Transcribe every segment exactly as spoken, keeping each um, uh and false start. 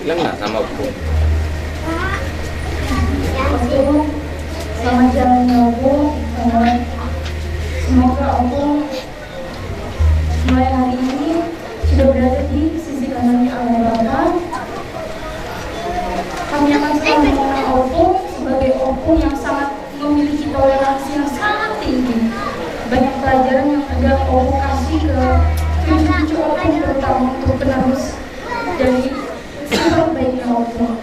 Bilang lah sama Ompung. Ompung, selamat jalan ya Ompung. Semoga Ompung mulai hari ini sudah berada di sisi kanannya Allah Bapa. Kami akan selalu mengenang Ompung sebagai Ompung yang sangat memiliki toleransi yang sangat tinggi. Banyak pelajaran yang udah Ompung kasih ke cucu-cucu Ompung, terutama untuk penerus dari sifat baiknya Ompung.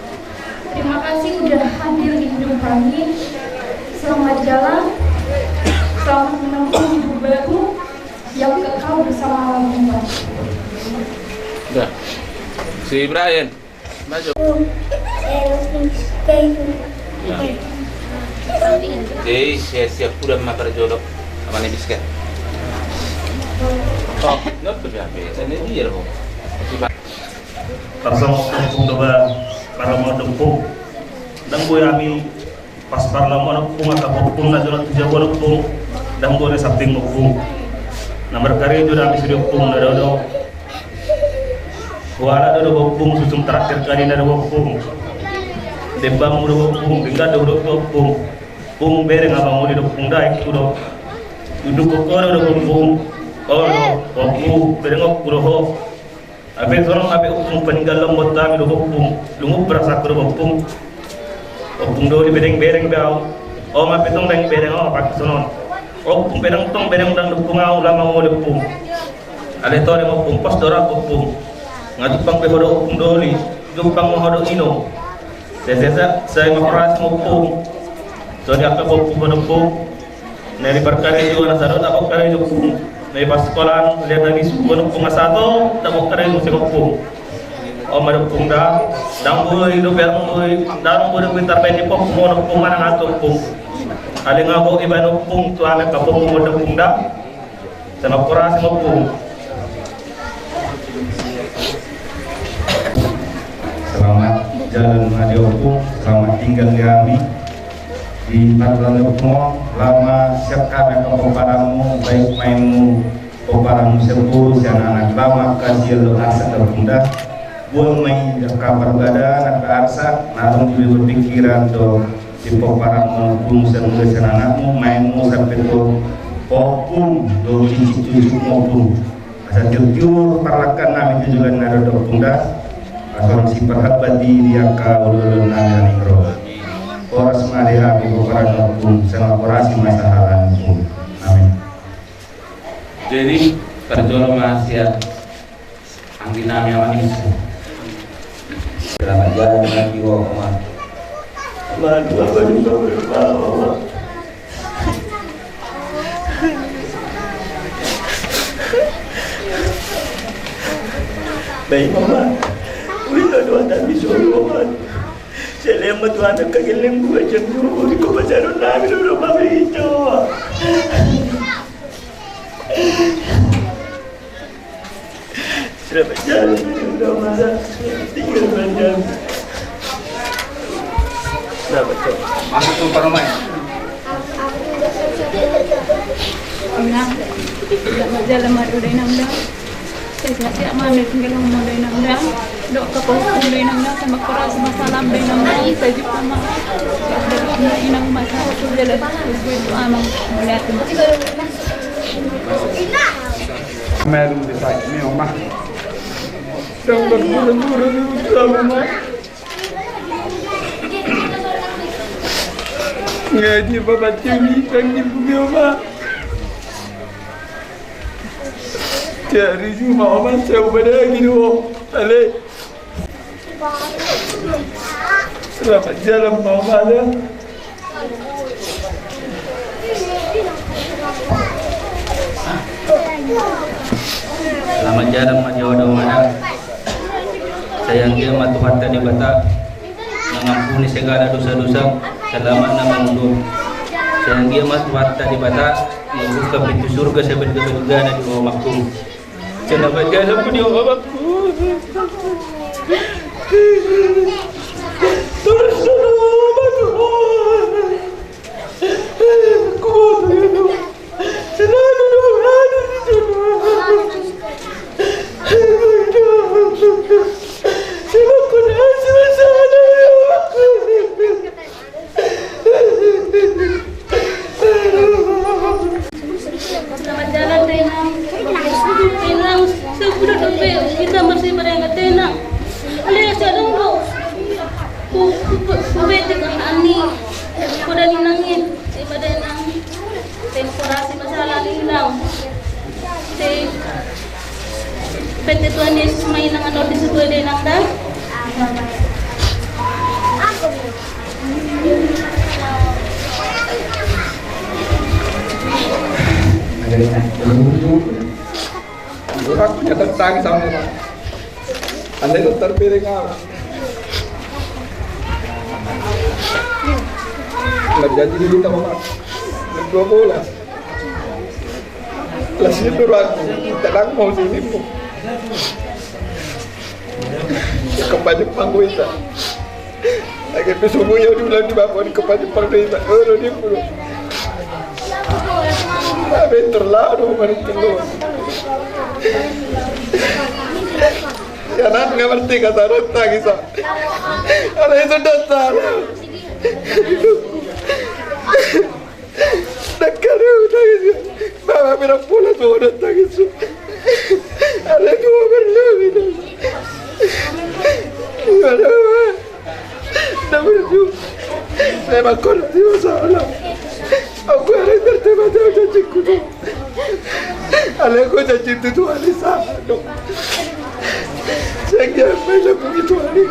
Terima kasih udah hadir di hidup kami. Selamat jalan, selamat menempuh hidup baru yang kekal bersama Allah Bapa. Udah. Si Brian. Maju. Jadi, siap-siap udah ma parjolo. Apa nih, bisket? Oh, not to be happy. Saya ini dia, Bung. Langsung Ompung do ba, para mau Ompung. Ndang boi hami pas parlamo Ompung, angka Ompung na jolo tu jabu Ompung. Ndang boi na samping Ompung. Na markarejo do hami sude Ompung, na do do. Huala do do Ompung, susung terakhir kali na do Ompung. Dembangmu do Ompung, denggan do do Ompung. Ompung bereng abang uli do Ompung, daek tu do. Duduk koko do do Ompung. Oh do Ompung, bereng okku do ho. Ape songon ape Ompung, paninggal lombot hami do Ompung, lungun perasaan do Ompung. Ompung doli bereng-bereng do au. Om ape tong bereng-bereng au, ape songon Ompung bereng tong bereng dang do Ompung au, lama au do Ompung. Ale tole Ompung, pos do rap Ompung. Nga jumpang be ho do Ompung doli, jumpang ma ho do inong. Sesa sai ma horas Ompung. Soni angka Ompung, Ompung. Na di parkarejo na sada dapot karejo Ompung. Na di parsikolaan liat na di suku Ompung, na sada dapot karejo muse Ompung. Oma do Ompung da, ndang boi do bereng boi, ndang boi do pintar baen di Ompung, Ompung manang ato Ompung. Ale nga boi baen Ompung tu anak Ompung do Ompung da. Sama koras Ompung. Selamat jalan ma di Ompung, selamat tinggal di hami. Di parloan Ompung, lama siap hami angka pomparanmu, baik maenmu, pomparanmu sian boru, sian anak, lama kasih lo asa Ompung da. Buang ma i angka parbadan, angka arsak, na adong di pikiran do di pomparanmu Ompung, sian boru, sian anakmu, maenmu sampe tu Ompung do cicit cucuk Ompung. Asa tiur-tiur parlangkan nami tu joloan na ro do Ompung da. Asa ro siparhabat di angka olo-olo nami na ningro. Horas ma di hami pomparan Ompung, sama horasi ma sahala Ompung. Amin. Jadi, parjolo ma sian anggi nami ama ni. Selamat jalan lagi, Oma. Madua baju kau berbawa. Baik, Oma. Wih, aduh, ada di solo, Oma. Selama Tuhan akan geleng buat jam dua, di kau pacaran nami dulu, Oma, itu. Selamat jalan, udah masa tinggal panjang. Selamat jalan. Masuk ke rumah ya? Nah, selamat jalan, Madu, udah inang dah. Saya siap-siap, Madu, tinggal rumah, udah inang dah. Dok ke pos, udah inang dah, sama keras, sama salam, udah inang dah. Saya juga, Madu. Udah inang, Madu, aku jalan. Gue itu aman. Melihat, Madu. Meron di sini, Oma. Yang berguru-guru di utama. Ngaji Bapak Cili, yang di bumi, Oma. Cari cuma, Oma, saya ubah lagi dulu. Ale. Selamat jalan, Mama, ya. Selamat jalan, Mama, jauh dong, Mama. Sai anggiat ma Tuhanta Debata mangampuni segala dosa-dosa, selamat na mangudut. Sai anggiat ma Tuhanta Debata membuka pintu surga seberga-bergana di rumahku. Selamat jalan, Mama. Bete kan ani, kuda ni nangin, si pada nang, temporasi masalah ni inang. Si bete Tuhan Yesus ma inang, anor di situ ada inang dah. Aku nyata tangis sama. Andai itu terpiring aku. Nggak jadi dulu sama Mak. Dua bola. Lah sini dulu aku. Tenang mau sini pun. Kepala Jepang gue itu. Lagi tu subuh ya diulang di bawah di kepala Jepang gue itu. Oh, dia pun. Tapi terlalu, terlalu. Ya, nanti nggak ngerti kata rota gitu. Ada itu rota. Nakkaru tangis. Mama pira pula tu udah tangis. Ada dua berlebih. Gimana, Ma? Nda berju. Saya bakor di masalah. Aku ada tertema jauh janjiku tu. Ada aku janji tu Tuhan di sana. Saya kira main aku gitu hari.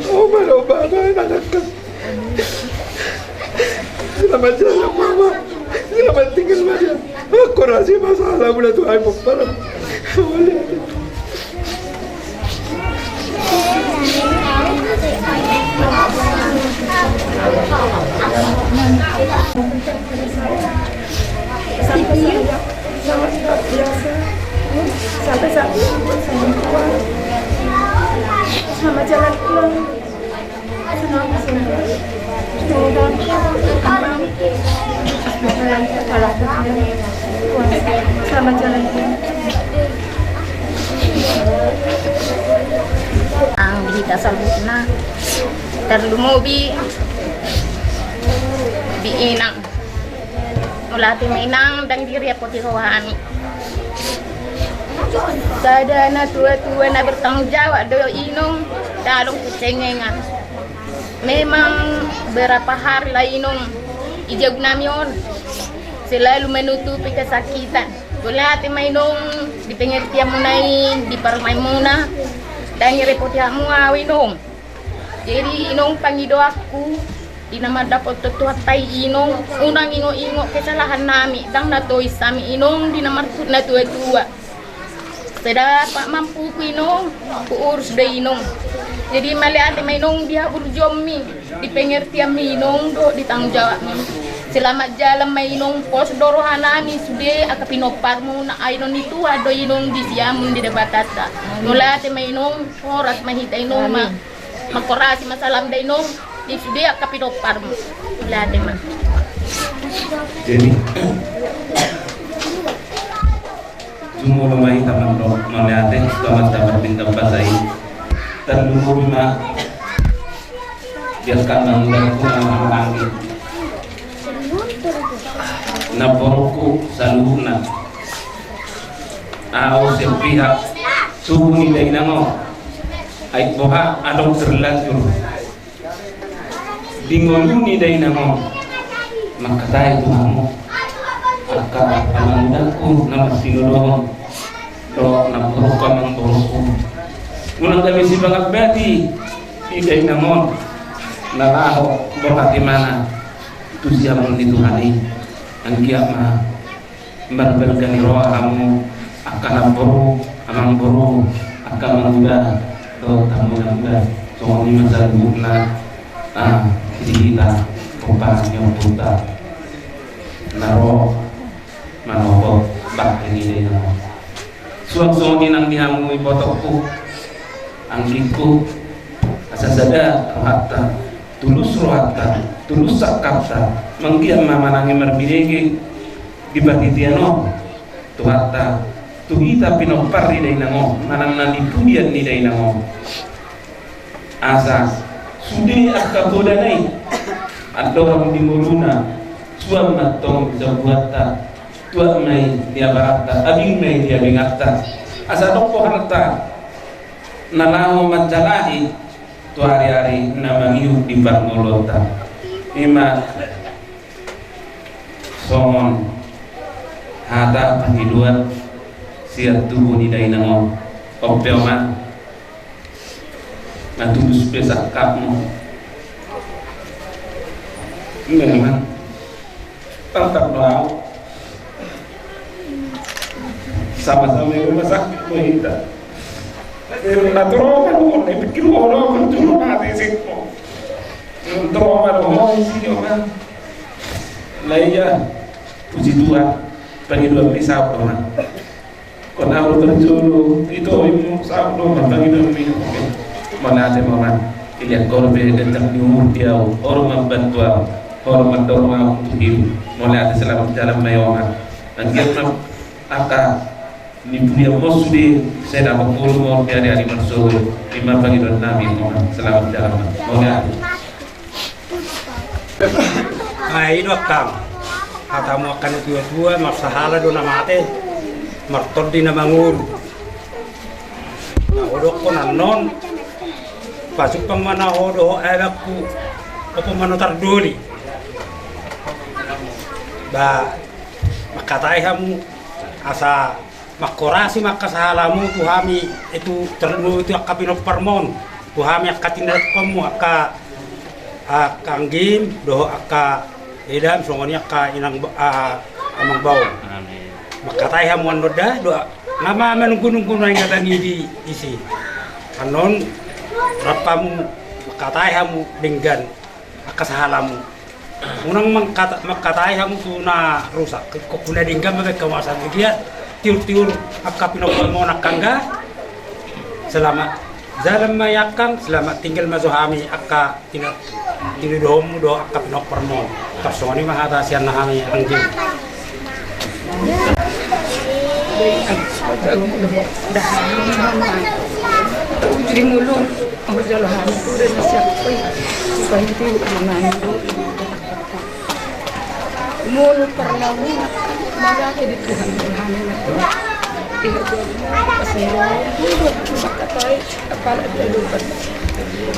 Oh, mana Baba, anak kan. Selamat jalan, Mama. Selamat tinggal, Maria. Aku rasa masalah mula tu ai pokpara. Sampai saat ini, sama jalan pulang. Ang di hita saluhutna, tarlumobi di inang. Mauliate ma inang, ndang direpoti rohami. Sada na tua-tua na bertanggung jawab do inong, dalong kecengengan. Memang berapa hari lah inong di jabu nami on selalu menutupi kesakitan. Mauliate ma inong di pengertianmuna i, di parumaenmuna. Ndang direpoti hamu au inong. Jadi inong pangidoanku, di na mandapothon Tuhanta i inong, unang ingot-ingot kesalahan nami, ndang na tois hami inong, di na marhut na tua-tua. Sai dapot mampuku inong, huurus do inong. Jadi mauliate ma inong di haburjuonmi, di pengertianmi inong dohot di tanggung jawabmi. Selamat jalan ma inong, pos do roha nami sude angka pinomparmu, na ai do ni Tuhan do inong di siamun di Debatanta. Mauliate ma inong, horas ma hita inong ma. Mangkorasi ma salam da inong di sude angka pinomparmu. Mauliate ma. Jadi jumolo ma hita mandok mauliate tu Amanta Pardenggan Basa i. Tarlumobi ma di angka na mangudangku na marhahaanggi, namborungku saluhutna. Au sian pihak tubu ni dainang on, ai boha adong terlanjur di ngolu ni dainang on mangkatai tu hamu angka amangudangku na marsinoloan dohot namborungku, amangborungku. Unang gabe sipangambati di dainang on na laho borhat imana tu siamun ni Tuhan i. Anggiat ma marbalga ni roha hamu angka namboru, amangboru, angka amanguda dohot amanguda, songon i ma saluhutna, ah, di hita pomparan ni ompunta na ro manogot bangke ni dainang on. Suang songon i nang di hamu ibotongku, anggingku, asa sada rohanta, tulus rohanta, tulus sangkapta, manggiat ma manang i marbinege di parhitean on Tuhanta tu hita pinompar ni dainang on manang na di pudian ni dainang on. Asa sude angka godang i andorang di ngoluna, suang ma antong jabuanta, tuat ma i di abaranta, abing ma i di abinganta. Asa adong rohanta na laho manjalahi tu ari-ari na mangihut di parngoluonta. Ima songon hata pangidoan sian tubu ni dainang on. On pe, Oman, na tulus pe sangkapmu. Memang tangkap do au. Sama-sama i rumah sakit do hita. Natorop ma dohot, na pikir ho dohot, natorop ma dohot. Natorop ma dohot, isi, Oman. Nah, iya, puji Tuhan, pangidoanmi saut, Oman. Kona au tarjolo, ito, imu, saut do, ma pangidoanmi. Mauliate ma, Oman. Ilean ho pe ganjang ni umur di au, ho do mambantu au, ho do mandorong au tu hidup. Mauliate, selamat jalan ma i, Oman. Anggiat ma angka ni pudianmon sude, sai dapot ngolu ma on di ari-ari marsogot. Ima pangidoannami, Oman. Selamat jalan ma. Mauliate. Ai, i do angka hatamu angka na tua-tua, marsahala do na mate, martondi na mangolu. Na hudokkon annon, pasumpang ma na ho dohot abangku, opo ma na tardoli. Ba, mangkatai hamu, asa mangkorasi ma angka sahalamu tu hami, itu terlumobi tu angka pinomparmon, tu hami angka tinadongkonmu, angka, angka anggim dohot angka edam, songon i angka inang ba-, a, amang baom. Amin. Mangkatai hamu annon da, dohot na ma manunggu-nunggu na ingatangi di isi. Annon rap hamu, mangkatai hamu denggan angka sahalamu. Unang mangkata-, mangkatai hamu tu na rusak. Kok na denggan ma baen hamu asa dia tiur-tiur angka pinomparmon angka angga. Selamat jalan ma i angkang, selamat tinggal ma jo hami angka tina-, tinodohonmu dohot angka pinomparmon. Tarsongon i ma hata sian hami anggim. Molo parnauna, mauliate di Tuhan, Tuhan na tua. Iha Tuhan, kasih Tuhan, Tuhan, mangkatai, apala dia lupa.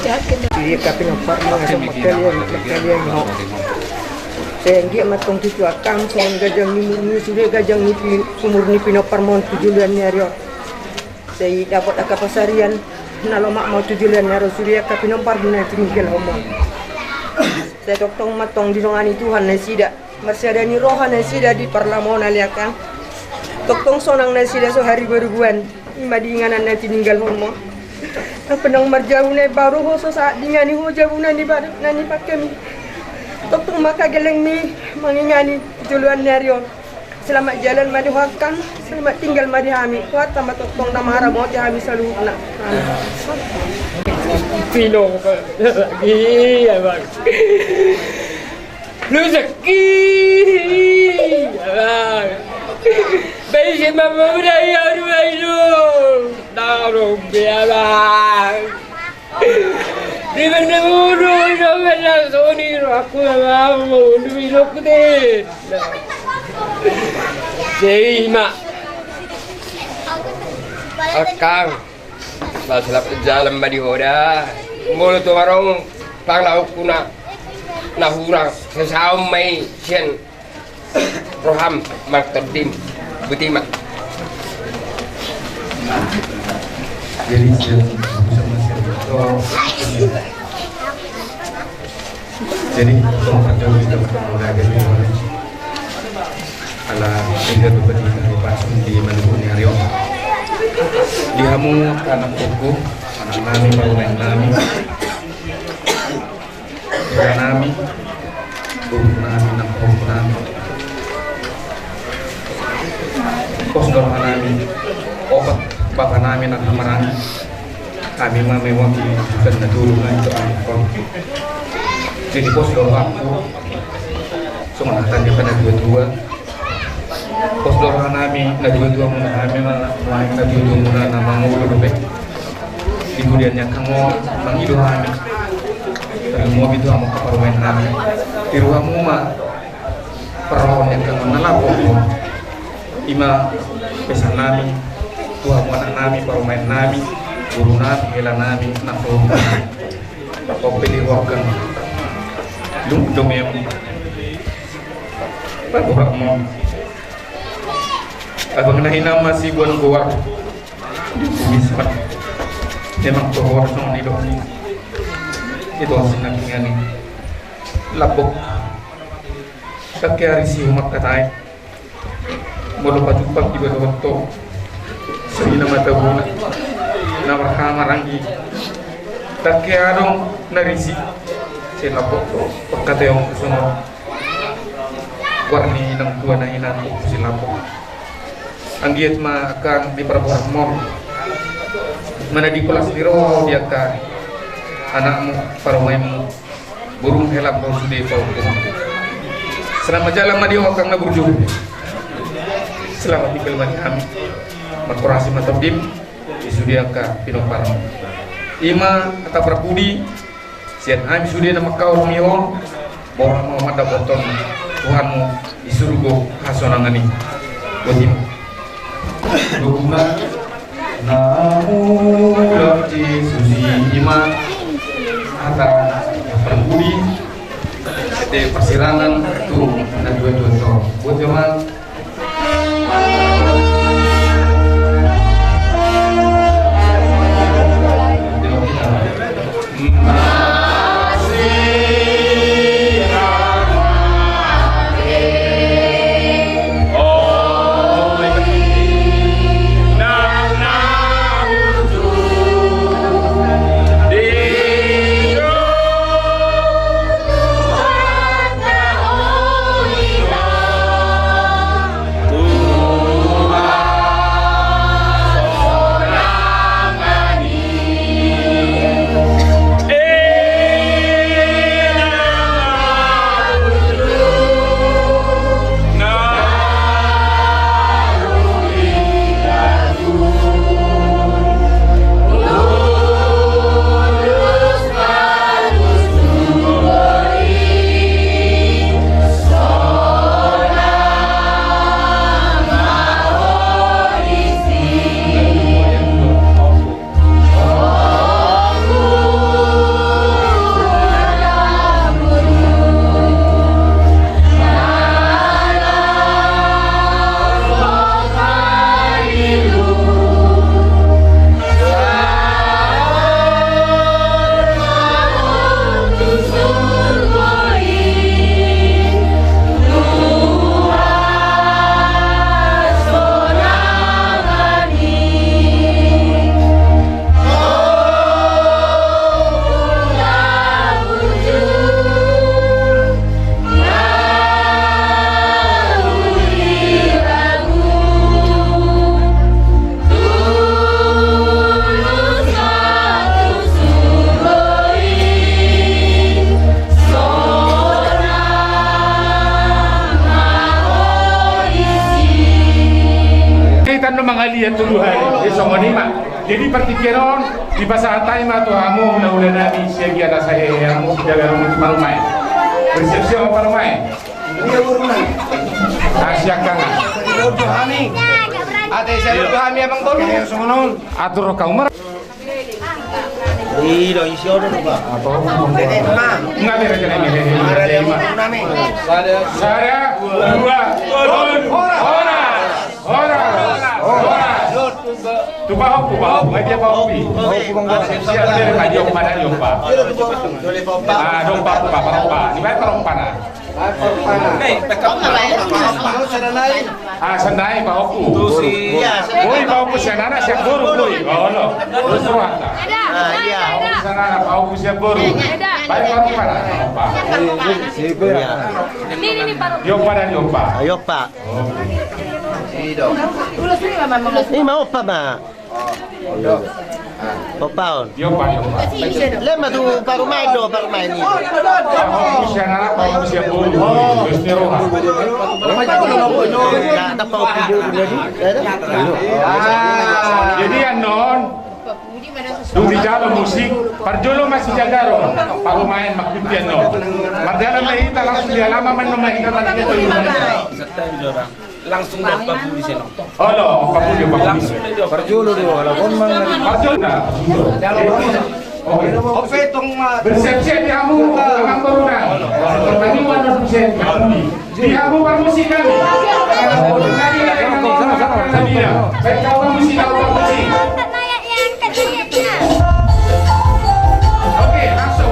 Yakin. Iya, tapi nampak mah, ada makanya, makanya, no. Sai anggiat ma tong tutu angkang, songon ganjang ni umurmu sude, ganjang ni pi-, umur ni pinomparmon tu joloan ni ari on. Sai dapot angka pansarian na lomak ma tu joloan ni ari on sude angka pinomparmu na tininggalhonmu. Sai tongtong ma tong didongani Tuhan nasida, marsiada ni roha nasida di parnauna, ale angkang. Tongtong sonang nasida so haribo-riboan. Ima di inganan na tininggalhonmu. Ndang pe nang marjabu na imbaru ho, so sahat dingani ho jabu na niba-, na nipangkemi. Tongtong ma angka gellengmi mangingani joloan ni ari on. Selamat jalan ma di ho angkang, selamat tinggal ma di hami. Tuhanta ma tongtong na mangaramoti hami saluhutna. Amin. Pino, iya, Bang. Rezeki, abang. Baik, si mama udah ya, udah itu. Taruh dia, abang. Di mana dulu, di mana sini, aku abang, di mana aku deh. Jadi, Mak. Akang. Ba, selamat jalan ma di ho da. Molo tung adong pangalaokuna na hurang, sai saut ma i sian roham, martondim. Botima. Jadi, sian, jadi, tong parjolo kita bertemu lagi di mana? Ala inda do bati na rupa di malibu ni ari on. Di hamu angka anak buku, anak nami, parumaen nami, tua nami, buku nami, anak buku nami. Pos do roha nami, opat bapa nami na hamaranggi. Hami ma mewakili bukan na dulu na itu angkon. Jadi pos do rohangku, songon hata ni angka na tua-tua. Pos do roha nami na tua-tua muna, hami ma nuaeng na tua-tua muna na mangolu dope. Di hudian ni angkang on mangido hami. Tarlumobi tu hamu angka parumaen nami. Tiru hamu ma parrohahon ni angkang on na laho. Ima pesan nami tu hamu anak nami, parumaen nami, guru nami, hela nami, na so. Ope di wakkan. Dung dung em. Pagorak mo. Abang na hinama si buan goar. Di kumis pat. Memang goar song ni dok. Itu hasil nanti ngani. Lapok. Kaki hari si umat katai. Molo pajumpang di batu waktu. Sini nama tabuna. Nama kamar anggi. Kaki adong narisi. Si lapok. Pakateong semua. Warni nang tua na hinan si lapok. Anggiat ma kang di parboran mor. Mana di kelas di roho di angka anakmu, parumaenmu, burung helam roh sude pahukum. Selamat jalan ma di kang na burju. Selamat tinggal ma di hami. Markorasi ma tobdim. Di sude angka pinompar. Ima hata parpudi. Sian hami sude na mangkaor mi on, borhat ma mandapothon Tuhanmu di surgo hasonangan i. Botima. Doguna na mulak di susi ima hata parpudi. Ete parsirangan tu na dua dua to. Botima. Hita do mangaliat tu Tuhan, eh, songon i ma. Jadi partingkian on dipasahat hami ma tu hamu hulahula nami sian dia na sae hamu jaga rumah tu parumaen. Bersiap-siap parumaen. Asi angka nga. Ate, salut tu hami amang boru. Atur roha umur. Ida isi on do ba. Apa? Enggak ada kena ini. Sada, dua, tolu. Horas. Horas. Horas. Tu pahompu, pahompu, nggak dia pahompu. Siap, siap, Pak, jompa, jompa. Ah, jompa, jompa, jompa. Di mana jompa, nah? Ah, sada nai pahompu. Boi pahompu sian anak sian boru, boi. Olo. Terus rohanta. Pahompu sian anak, pahompu sian boru. Baen pahompu, anak. Jompa. Jompa dan jompa. Jompa. Ima ompa ma. Ompa on. Lema tu parumaen do, parumaen i. Jadi annon, dung dijalo musik, parjolo ma sijaga ro parumaen mangkuti annon. Mardalan ma hita langsung di halaman ma annon ma hita. Langsung do pahompu di seno. Olo, pahompu, pahompu. Langsung do. Parjolo do, ala on mang. Parjolo. Oke. Ope tong ma. Bersiap-siap di hamu, amang boruna. Tong ma nian, bersiap-siap di hamu. Di hamu parmusik nami. Baik, kau parmusik, kau parmusik. Oke, langsung.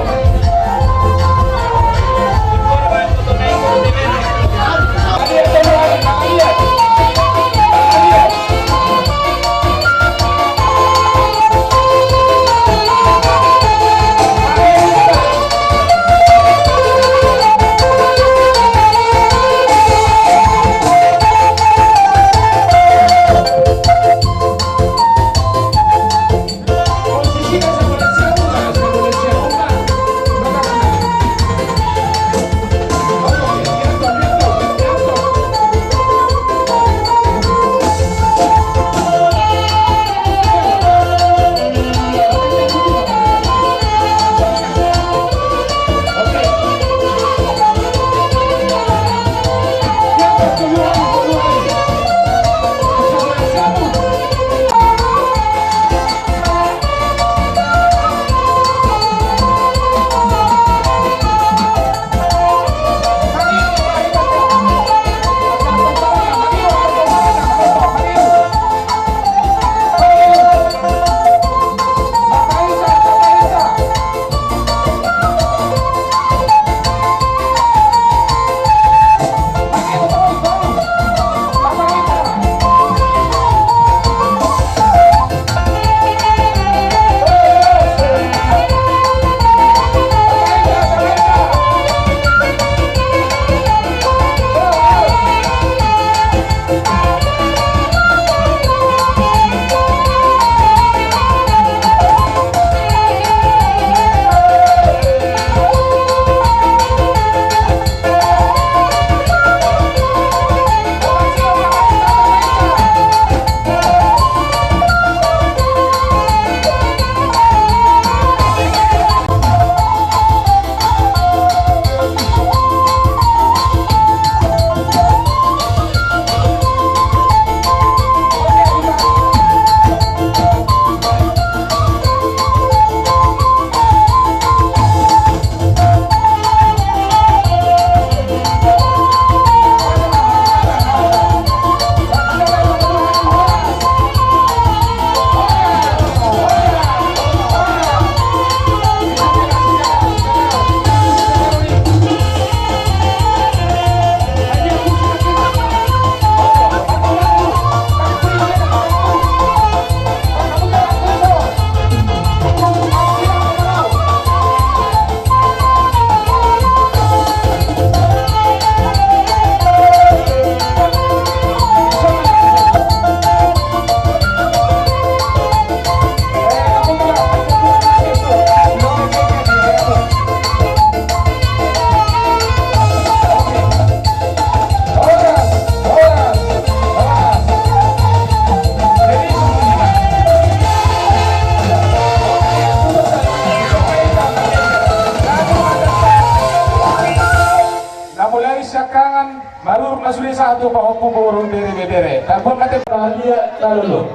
Na mulai siangkangan, marurung ma sude sahat tu pahompu boru, bere, bebere. Tabuat ma te. Bahagia na lolo.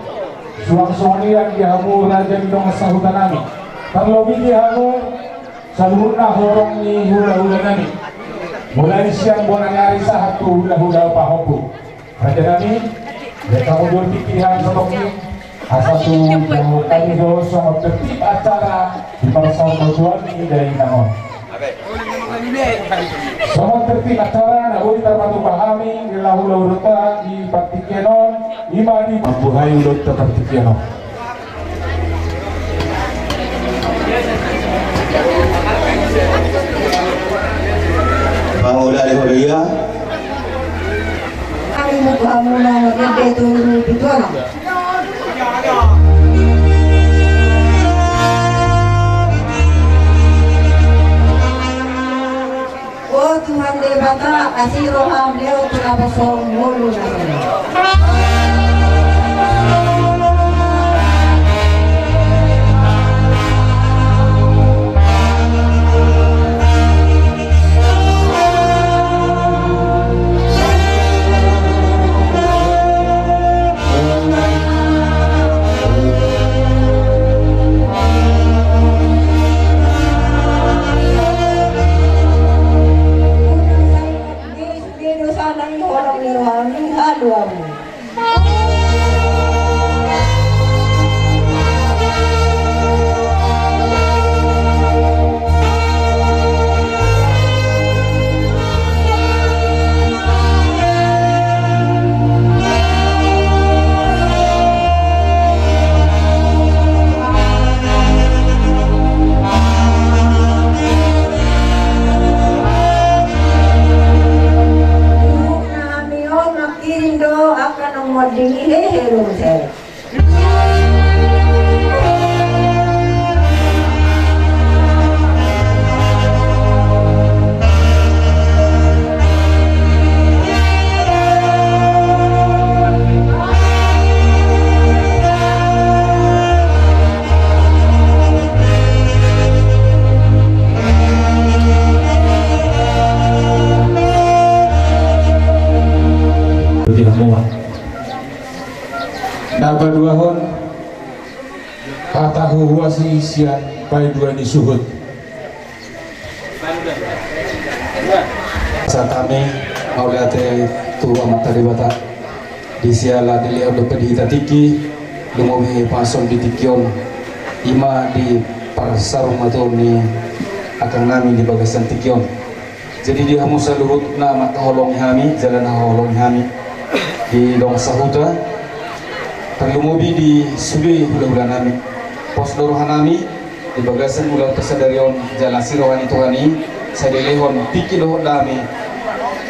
Suang songon i nang di hamu raja ni dongan sahuta nami. Tarlobi di hamu saluhutna horong ni hulahula nami. Mulai sian bona ni ari sahat tu hulahula pahompu. Raja nami, ya, hamu jolo tingki di hami songon i. Asa tu tadi do songon tertib acara di parsaurmatuaon ni dainang on. Songon tertib acara na boi tarpatupa hami di hulahula huta di partingkian on, i ma di mambuhai ulaonta partingkian on. Pangula di huria. Ari muka muna na gede tu pintu anak. O Tuhan Debata, asi roham lehon tu na bosong ngolu na. Paduahon hata huhuasi sian paidua ni suhut. Sahat hami mauliate tu Amanta Debata, di siala dilehon dope di hita tingki, lumobi pe songon di tingki on, ima di parsarumatuaon ni angkang nami di bagasan tingki on. Jadi di hamu saluhut na mangkaholongi hami, jala na haholongi hami di dongan sahuta, tarlumobi di sude hulahula nami. Pos do roha nami di bagasan ulaonta sadari on, jala asi roha ni Tuhan i sai dilehon tingki dohot dame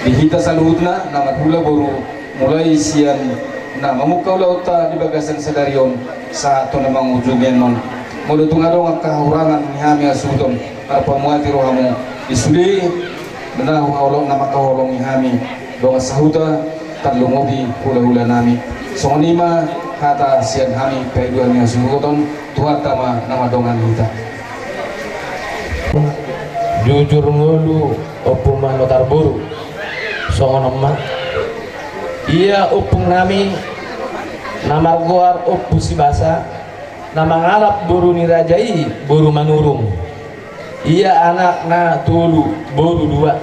di hita saluhutna na marhula boru, mulai sian na mamungka ulaonta di bagasan sadari on sahat tu na mangujungi annon. Molo tung adong angka hahurangan ni hami hasuhuton, marpamuati rohamu di sude na huhaholong, na mangkaholongi hami dongan sahuta, tarlumobi hulahula nami. Songon i ma hata sian hami paidua ni hasuhuton, Tuhanta ma na mandongani hita. Jujur ngolu Ompu Manotar boru. Songon on ma. Ia ompung nami na margoar Ompu Sibasa, na mangalap boru ni raja i boru Manurung. Ia anakna tolu, boru dua.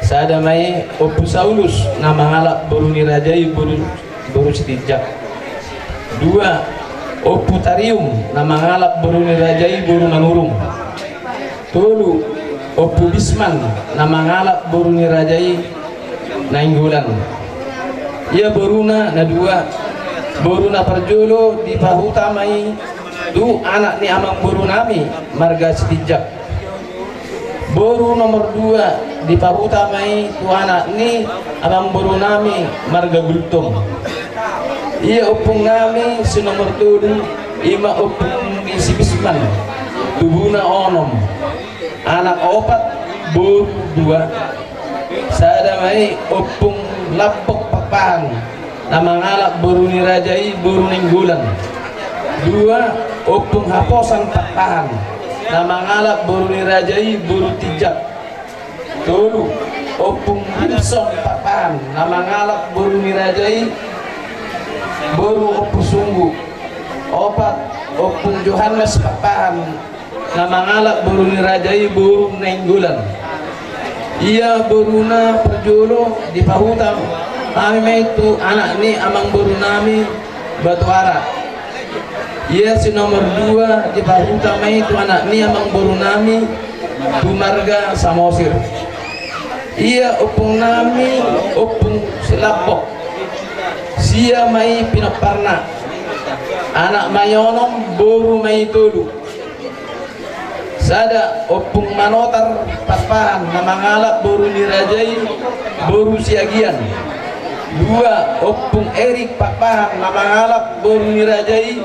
Sada ma i Ompu Saulus na mangalap boru ni raja i boru, boru Sitinjak. Dua, Ompu Tarium na mangalap boru ni raja i boru Manurung. Tolu, Ompu Bisman na mangalap boru ni raja i Nainggolan. Ia boruna na dua, boru na parjolo dipahuta ma i tu anak ni amangboru nami marga Sitinjak. Boru nomor dua dipahuta ma i tu anak ni amangboru nami marga Gultom. Ia ompung nami si nomor tolu, ima ompung ni si Bisman, tubuna onom, anak opat, boru dua. Sada ma i Ompung Lambok Pakpahan na mangalap boru ni raja i boru Nainggolan. Dua, Ompung Haposan Pakpahan na mangalap boru ni raja i boru Tinjak. Tolu, Ompung Wilson Pakpahan na mangalap boru ni raja i boru Ompu Sunggu. Opat, Ompung Johannes Pakpahan na mangalap boru ni raja i boru Nainggolan. Ia boruna parjolo dipahuta ma i tu anak ni amangboru nami Batuara. Ia si nomor dua dipahuta ma i tu anak ni amangboru nami tu marga Samosir. Ia ompung nami Ompung Silambok. Sia ma i pinomparna. Anak ma i onom, boru ma i tolu. Sada, Ompung Manotar Pakpahan na mangalap boru ni raja i boru Siagian. Dua, Ompung Erik Pakpahan na mangalap boru ni raja i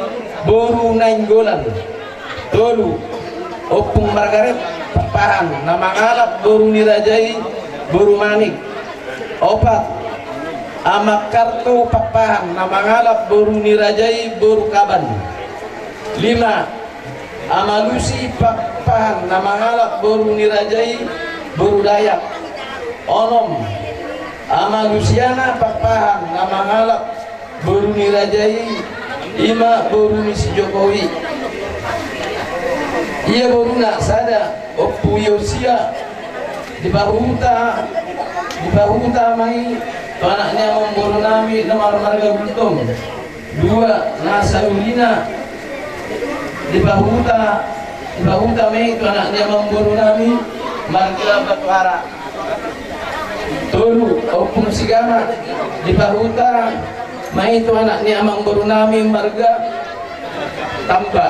boru Nainggolan. Tolu, Ompung Margaret Pakpahan na mangalap boru ni raja i boru Manik. Opat, Ama Karto Pakpahan na mangalap boru ni raja i boru Kaban. Lima, Ama Lusi Pakpahan na mangalap boru ni raja i boru Dayak. Onom, Ama Lusiana Pakpahan na mangalap boru ni raja i, ima boru ni si Jokowi. Ia boruna. Sada, Ompu Yosia dipahuta, dipahuta ma i tu anak ni amangboru nami na marmarga Gultom. Dua, Nasa Ulina dipahuta, dipahuta ma i tu anak ni amangboru nami marga Batuara. Tolu, Ompung Sigana dipahuta ma i tu anak ni amangboru nami marga Tamba.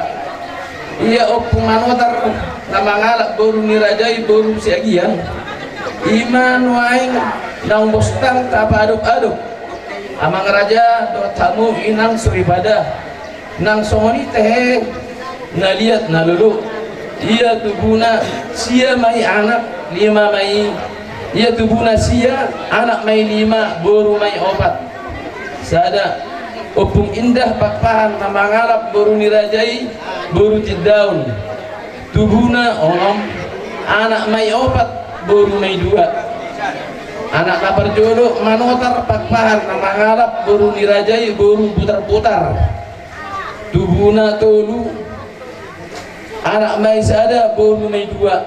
Ia Ompung Manotar na mangalap boru ni raja i boru Siagian. Ima nuaeng naung bostang tapaadop-adop, amang raja dohot hamu inang soripada. Nang songon i tehe na liat na lolo. Ia tubuna sia ma i anak, lima ma i. Ia tubuna sia, anak ma i lima, boru ma i opat. Sada, Ompung Indah Pakpahan na mangalap boru ni raja i boru Tindaon. Tubuna onom, anak ma i opat, boru ma i dua. Anak na parjolo Manotar Pakpahan na mangalap boru ni raja i boru Butarbutar. Tubuna tolu, anak ma i sada, boru ma i dua.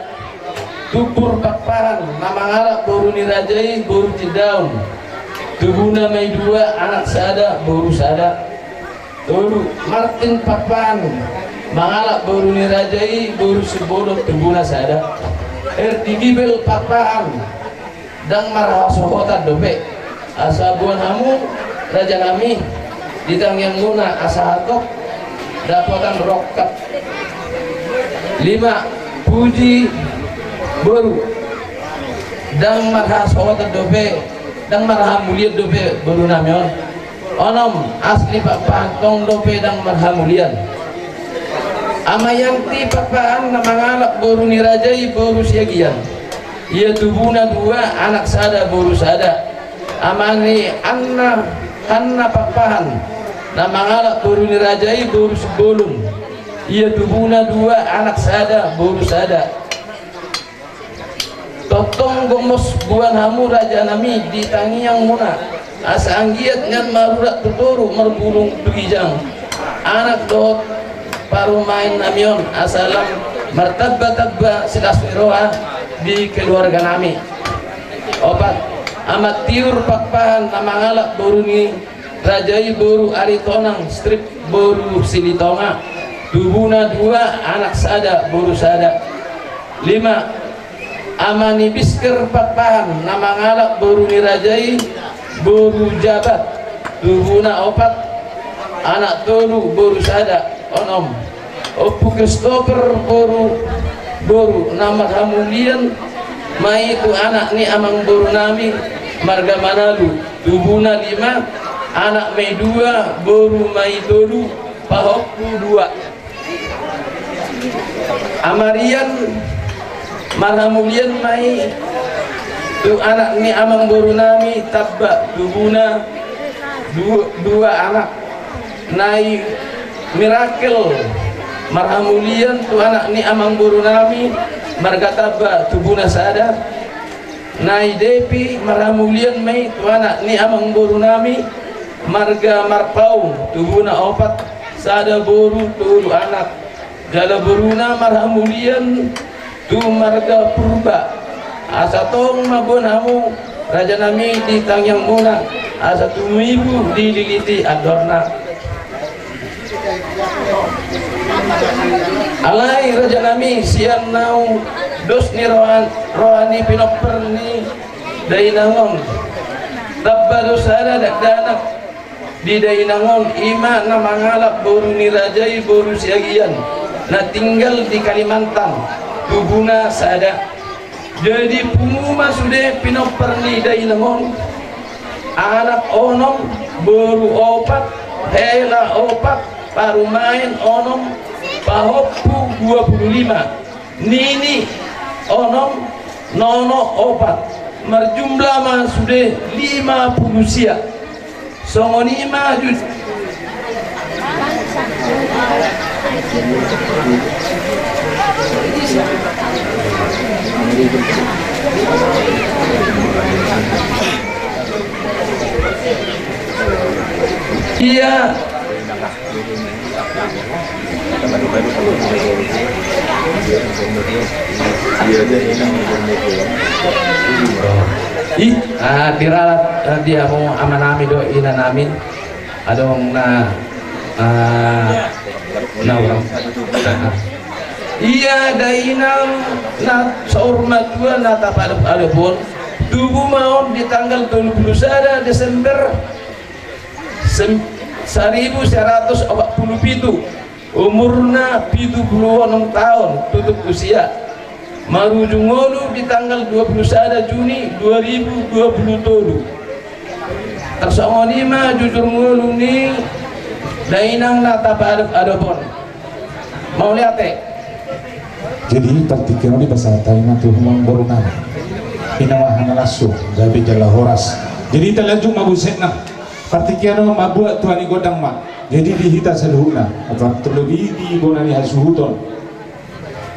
Tumbur Pakpahan na mangalap boru ni raja i boru Tindaon. Tubuna ma i dua, anak sada, boru sada. Tolu, Martin Pakpahan mangalap boru ni raja i boru Simbolon, tubuna sada. Erdi Gibel Pakpahan ndang marhasohotan dope. Asa boan hamu raja nami, di tangiangmuna asa hatop dapotan rongkap. Lima, Puji boru, ndang marhasohotan dope, ndang marhamulian dope boru nami on. Onom, Asli Pakpahan tong dope ndang marhamulian. Ama Yanti Pakpahan na mangalap boru ni raja i boru Siagian. Ia tubuna dua, anak sada, boru sada. Ama ni Anna, Hanna Pakpahan na mangalap boru ni raja i boru Simbolon. Ia tubuna dua, anak sada, boru sada. Tongtong gomos boan hamu raja nami di tangiangmuna, asa anggiat nian marurat tu toru marbulung tu ginjang anak dohot parumaen nami on, asa lam martamba-tamba silas ni roha di keluarga nami. Opat, Ama Tiur Pakpahan na mangalap boru ni raja i boru Aritonang, strip boru Silitonga. Tubuna dua, anak sada, boru sada. Lima, Ama ni Bisker Pakpahan na mangalap boru ni raja i boru Jabat. Tubuna opat, anak tolu, boru sada. Onom, Ompu Christopher boru, boru na marhamulian ma i tu anak ni amangboru nami marga Manalu. Tubuna lima, anak ma i dua, boru ma i tolu, pahompu dua. Ama Rian marhamulian ma i tu anak ni amangboru nami Tamba, tubuna du-, dua anak. Nai Mirakel marhamulian tu anak ni amangboru nami marga Tamba, tubuna sada. Nai Depi marhamulian ma i tu anak ni amangboru nami marga Marpaung, tubuna opat, sada boru, tolu anak. Jala boruna marhamulian tu marga Purba. Asa tong ma boan hamu raja nami di tangiangmuna, asa tumibu dililiti andorna. Alai raja nami, sian naung dos ni roha, roha ni pinompar ni dainang on, tamba do sada dakdanak di dainang on, i ma na mangalap boru ni raja i boru Siagian na tinggal di Kalimantan, tubuna sada. Jadi pungu ma sude pinompar ni dainang on, anak onom, boru opat, hela opat, parumaen onom, pahompu dua pulu lima, nini onom, nono opat, marjumlah ma sude lima pulu sia. Songon i ma jus. Ia. I, ah, diralat, ah, di hamu ama nami dohot ina nami. Adong na, ah, na urang. Ia dainang na saur matua na tapaadop-adop on, tubu ma on di tanggal tolu pulu sada Desember sem-, saribu sia ratus opat pulu pitu, umurna pitu pulu onom taon tutup usia. Marujung ngolu di tanggal dua pulu sada Juni dua ribu dua pulu tolu. Tarsongon i ma jujur ngolu ni dainang na tapaadop-adop on. Mauliate. Jadi partingkian on dipasahat hami ma tu amangboru nami. Ina ma hami na langsung gabe jala horas. Jadi talanjut ma busetna. Partingkian on mambuat tu hami gondang ma. Jadi di hita saluhutna, terlebih di bona ni hasuhuton,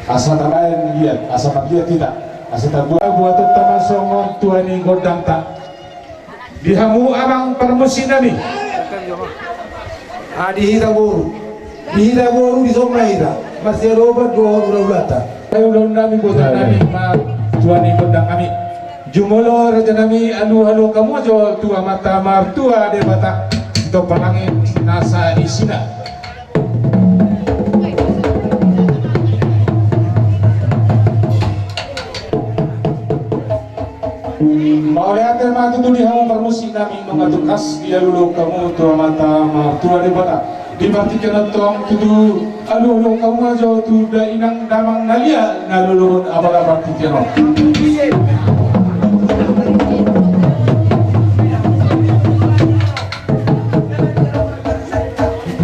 asa tabaen liat, asa marliat hita. Asa tabuat buatonta ma songon tua ni gondangta. Di hamu amang parmusik nami. Ah, di hita boru. Di hita boru di son ma hita. Marsiadopan do ulaulanta. Ai ulaon nami, botohon nami ma tua ni gondang nami. Jumolo raja nami, alualu hamu jo tu Amanta Martua Debata, tu palangi nasa isina. Mauliate ma tutu di hamu parmusik nami, nunga tungkas dialualu hamu tu Amanta Martua Debata. Di partingkian on tong tutu alualu hamu ma jo tu dainang damang na liat na lolo on apala partingkian on.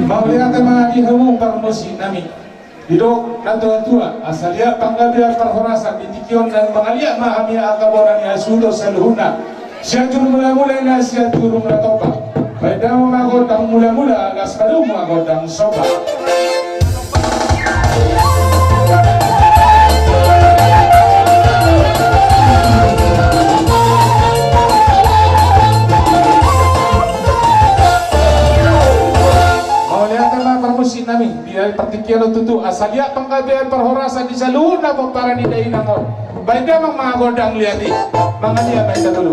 Mauliate ma di hamu parmusik nami. Didok natuatua, asa liat panggabean parhorasan, di tingki on na mangaliat ma hami angka bona ni hasuhuton saluhutna. Sian Jurumulamula na sian Jurumulatompa. Baen damang ma gondang mulamula, las palu ma gondang somba. Mauliate ma parmusik nami. Di partingkian on tutu, asa liat panggabean parhorasan di saluhutna pomparan ni dainang on. Baen damang ma gondang liat i. Mangaliat ma hita dulu.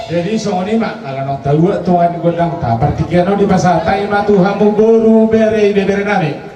Jadi songon i ma, ala naung taluat tuan gondangta, partingkian on dipasahat hami ma tu hamu boru, bere, ibebere nami.